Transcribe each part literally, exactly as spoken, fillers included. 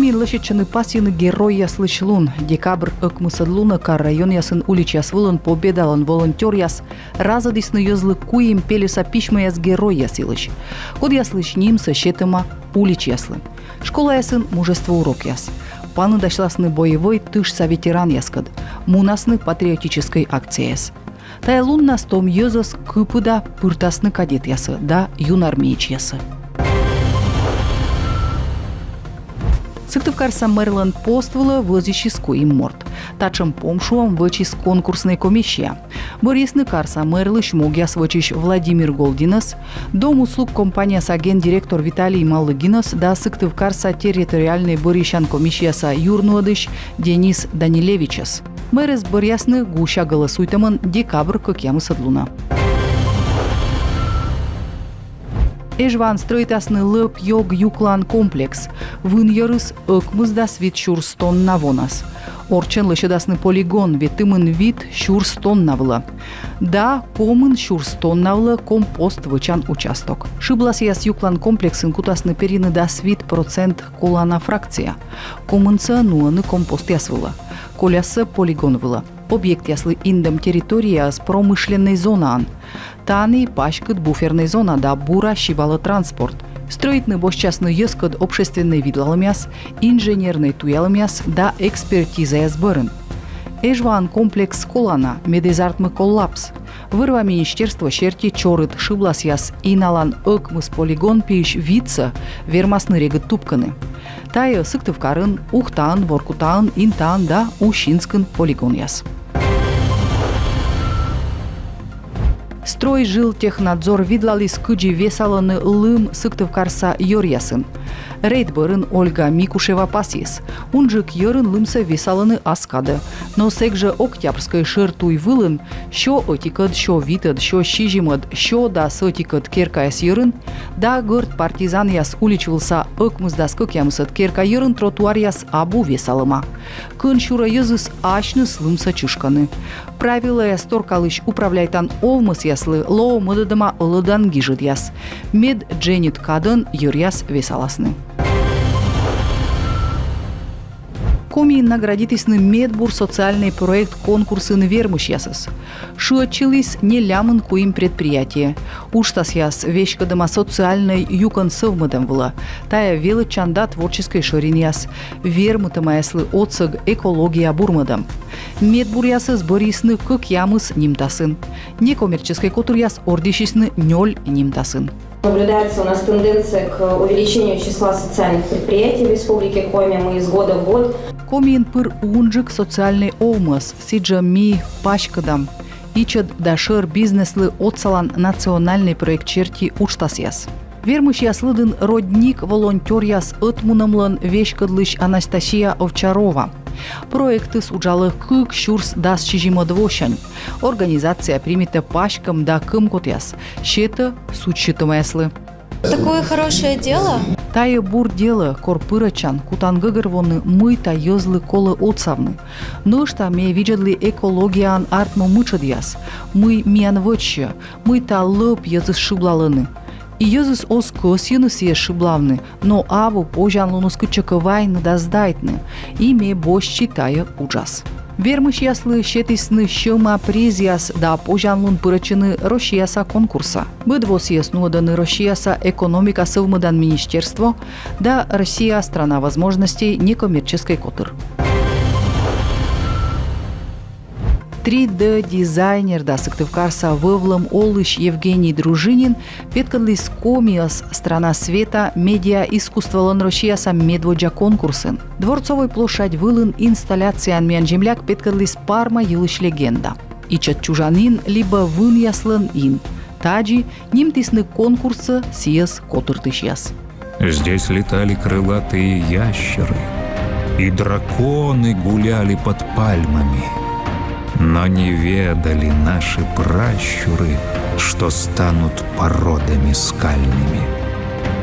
Мин лӧсьӧдчӧны пасйыны геройяслысь лун. Декабрь ӧкмысӧд лунӧ кар-районъясын уличьяс вылын Победалӧн волонтёръяс разӧдісны йӧзлы куим пельӧса письмӧяс геройяс йылысь, кодъяслысь нимсӧ сетӧма уличьяслы. Школаясын мужество урокъяс. Паныдасьласны боевӧй тышса ветеранъяскӧд, мунасны патриотическӧй акцияяс. Тайӧ луннас том йӧзӧс кыпыда пыртасны кадетъясӧ да юнармеечьясӧ. Сыктывкарса мэрлӧн пост вылӧ вӧзйысис куим морт. Татшӧм помшуӧм вӧчис конкурснӧй комиссия. Бӧрйисны карса мэрлысь могъяс вӧчысь Владимир Голдинӧс, Дом услуг компанияса гендиректор Виталий Малыгинӧс да Сыктывкарса территориальнӧй бӧрйысян комиссияса юрнуӧдысь Денис Данилевичӧс. Мэрӧс бӧръясны гуся гӧлӧсуйтӧмӧн декабрь кӧкъямысӧд лунӧ. Эжваын стрӧитасны лӧп-ёг юклан комплекс. Вынйӧрыс ӧкмысдас вит сюрс тонна вонас. Орччӧн лӧсьӧдасны полигон ветымын вит сюрс тонна вылӧ да комын сюрс тонна вылӧ компост вӧчан участок. Шыбласъяс юклан комплексын кутасны перйыны дас вит процент колана фракция. Комынсӧ нуӧны компостъяс вылӧ, коляссӧ полигон вылӧ. Объектъяслы индӧм территорияыс промышленнӧй зонаын. Тані паськыд буфернӧй зона да бура сибалӧ транспорт. Стрӧитны босьтчасны йӧзкӧд общественнӧй видлалӧмъяс, инженернӧй туялӧмъяс да экспертизаяс бӧрын. Эжваын комплекс колана, мед эз артмы коллапс. Вӧр-ва министерство серти, чорыд шыбласъяс Иналан ӧкмыс полигон пиысь витсӧ вермасны регыд тупкыны. Тайӧ Сыктывкарын, Ухтаын, Воркутаын, Интаын да Усинскын полигонъяс. Стройжилтехнадзор видлаліс, кыдзи весалӧны лым Сыктывкарса йӧръясын. Рейд бӧрын Ольга Микушева пасйис: унджык йӧрын лымсӧ весалӧны ас кадӧ. Но сэк жӧ Октябрьскӧй шӧр туй вылын сё ӧтикӧд, сё витӧд, сё сизимӧд, сё дас ӧтикӧд керкаяс йӧрын да Гӧрд партизанъяс улич вылса ӧкмысдас кӧкъямысӧд керка йӧрын тротуаръяс абу весалӧма. Кӧнсюрӧ йӧзыс асьныс лымсӧ чышкӧны. Правилӧяс торкалысь управляйтан овмӧсъяслы лоӧ мӧдӧдӧма ӧлӧдан гижӧдъяс, мед дженьыд кадӧн йӧръяс весаласны. Комиын наградитісны медбур социальнӧй проект конкурсын вермысьясӧс. Шыӧдчыліс нелямын куим предприятие. Уджтасъяс веськӧдӧма социальнӧй юкӧн сӧвмӧдӧм вылӧ. Тайӧ велӧдчан да творческӧй шӧринъяс, вермытӧмаяслы отсӧг, экология бурмӧдӧм. Медбуръясӧс бӧрйисны кӧкъямыс нимтасын. Некоммерческӧй котыръяс ордйысисны нёль нимтасын. Наблюдается у нас тенденция к увеличению числа социальных предприятий в Республике Коми. Мы из года в год... Комиын пыр унджык социальнӧй овмӧс, сідзжӧ ми паськӧдам ичӧт да шӧр бизнеслы отсалан национальнӧй проект серти уджтасъяс. Вермысьяс лыдын «Родник» волонтёръяс ӧтмунӧмлӧн веськӧдлысь Анастасия Овчарова. Проектыс уджалӧ кык сюрс дас сизимӧд восянь. Организация примитӧ паськӧм да кӧмкотъяс, сетӧ судзсьытӧмаяслы. Такое хорошее дело. Тайӧ бур делӧ, кор пырӧдчан, кутан гӧгӧрвоны, мыйта йӧзлы колӧ отсавны. Нӧшта ме видзӧдлі экологияын артмӧм мытшӧдъяс, мый миян вӧчсьӧ, мыйта лӧп йӧзыс шыблалӧны. И йӧзыс оз кӧсйыны сійӧс шыблавны, но абу позянлуныс кытчӧкӧ вайны да сдайтны, и ме босьтчи тайӧ уджас. Вермысьяслы сетісны сьӧма призъяс да позянлун пырӧдчыны Россияса конкурсӧ. Быд во сійӧс нуӧдӧны Россияса экономика сӧвмӧдан министерство да «Россия — страна возможностей» некоммерческӧй котыр. Три дэ дизайнер да Сыктывкарса вӧвлӧм олысь Евгений Дружинин петкӧдліс Комиӧс «Страна света» медиа искусстволӧн Россияса медводдза конкурсын. Дворцовӧй площадь вылын инсталляцияын миян земляк петкӧдліс Парма йылысь легенда. Ичӧт чужан ин либӧ вынъяслӧн ин. Тадзи нимтісны конкурссӧ сійӧс котыртысьяс. Здесь летали крылатые ящеры, и драконы гуляли под пальмами. Но не ведали наши пращуры, что станут породами скальными.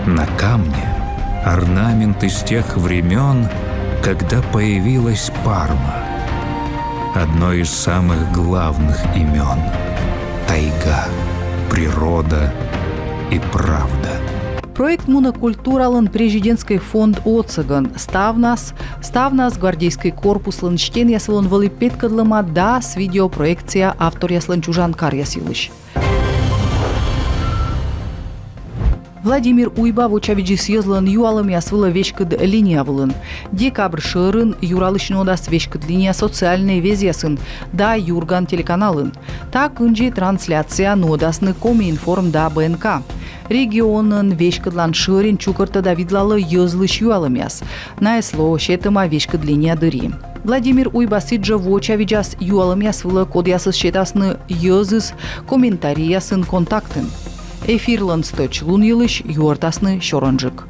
На камне орнамент из тех времён, когда появилась Парма. Одно из самых главных имён. Тайга, природа и правда. Проект мунӧ культуралӧн президентскӧй фонд отсӧгӧн. Ставнас, ставнас гвардейскӧй корпуслӧн стенъяс вылын вӧлі петкӧдлӧма дас видеопроекция авторъяслӧн чужан каръяс йылысь. Владимир Уйба вочавидзис йӧзлӧн юалӧмъяс вылӧ веськыд линия вылын. Декабрь шӧрын юралысь нуӧдас веськыд линия социальнӧй везъясын да «Юрган» телеканалын. Та кындзи трансляция нуӧдасны «Коми информ» да «Б Н К». Регионын веськыдлан шӧрин чукӧртӧ да видлалӧ йӧзлысь юалӧмъяс. Найӧс лоӧ сетӧма веськыд линия дырйи. Владимир Уйба сідзжӧ вочавидзас юалӧмъяс вылӧ, кодъясӧс сетасны йӧзыс комментарийясын Контактын. Эфирлӧн стӧч лун йылысь юӧртасны сёрӧнджык.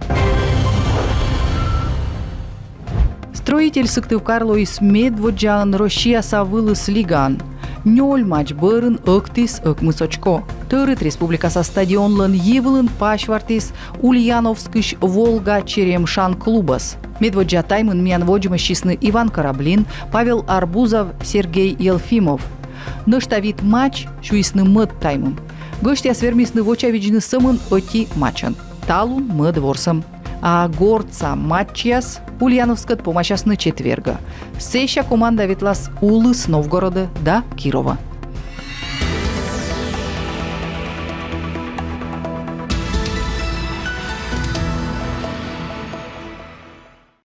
«Строитель» Сыктывкар лоис медводдзаӧн Россияса вылыс лигаын. Нёль матч бӧрын ӧктіс ӧкмыс очко. Тӧрыт республикаса стадионлӧн йи вылын пасьвартіс Ульяновскысь «Волга» черемшан клубӧс. Медводдза таймын миян водзмӧстчисны Иван Кораблин, Павел Арбузов, Сергей Елфимов. Нӧшта вит матч сюйисны мӧд таймын. Гӧсьтъяс вермисны вочавидзны сӧмын ӧти матчӧн. Талун мӧд ворсӧм. А гортса матчъяс Ульяновскӧд помасясны четвергӧ. Сэсся команда ветлас Улыс Новгородӧ да Кировӧ.